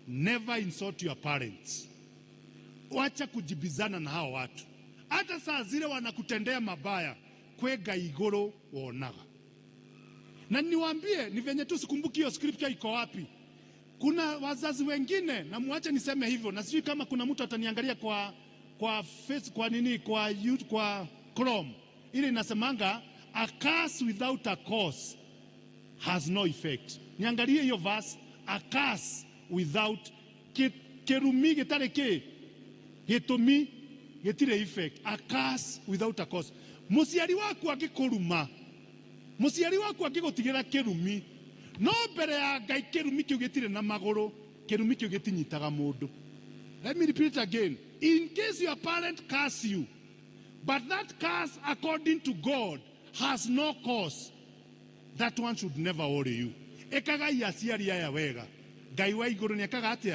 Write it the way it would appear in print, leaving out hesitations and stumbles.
Never insult your parents. Wacha kujibizana na hao watu, hata saa zile wanakutendea mabaya, kwĩ Ngai igũrũ wonaga. Na niwaambie, ni venye tu sikumbuki hiyo scripture iko wapi. Kuna wazazi wengine, na muache niseme hivyo, na sijui kama kuna mtu ataniangalia kwa face, kwa nini, kwa YouTube, kwa Chrome ile inasemanga, "A curse without a cause has no effect." Niangalie hiyo verse, a curse without kirumi gĩtarĩ kĩ gĩtũmi gĩtirĩ effect. A curse without a cause. Mũciari waku angĩkũruma, mũciari waku angĩgũtigĩra kĩrumi, no mbere ya Ngai kĩrumi kĩu gĩtirĩ na magũrũ, kĩrumi kĩu gĩtinyitaga mũndũ. Let me repeat it again. In case your parent curse you, but that curse according to God has no cause, that one should never worry you. Ĩkagai aciari aya wega, Ngai wa igũrũ nĩ ekaga atĩa?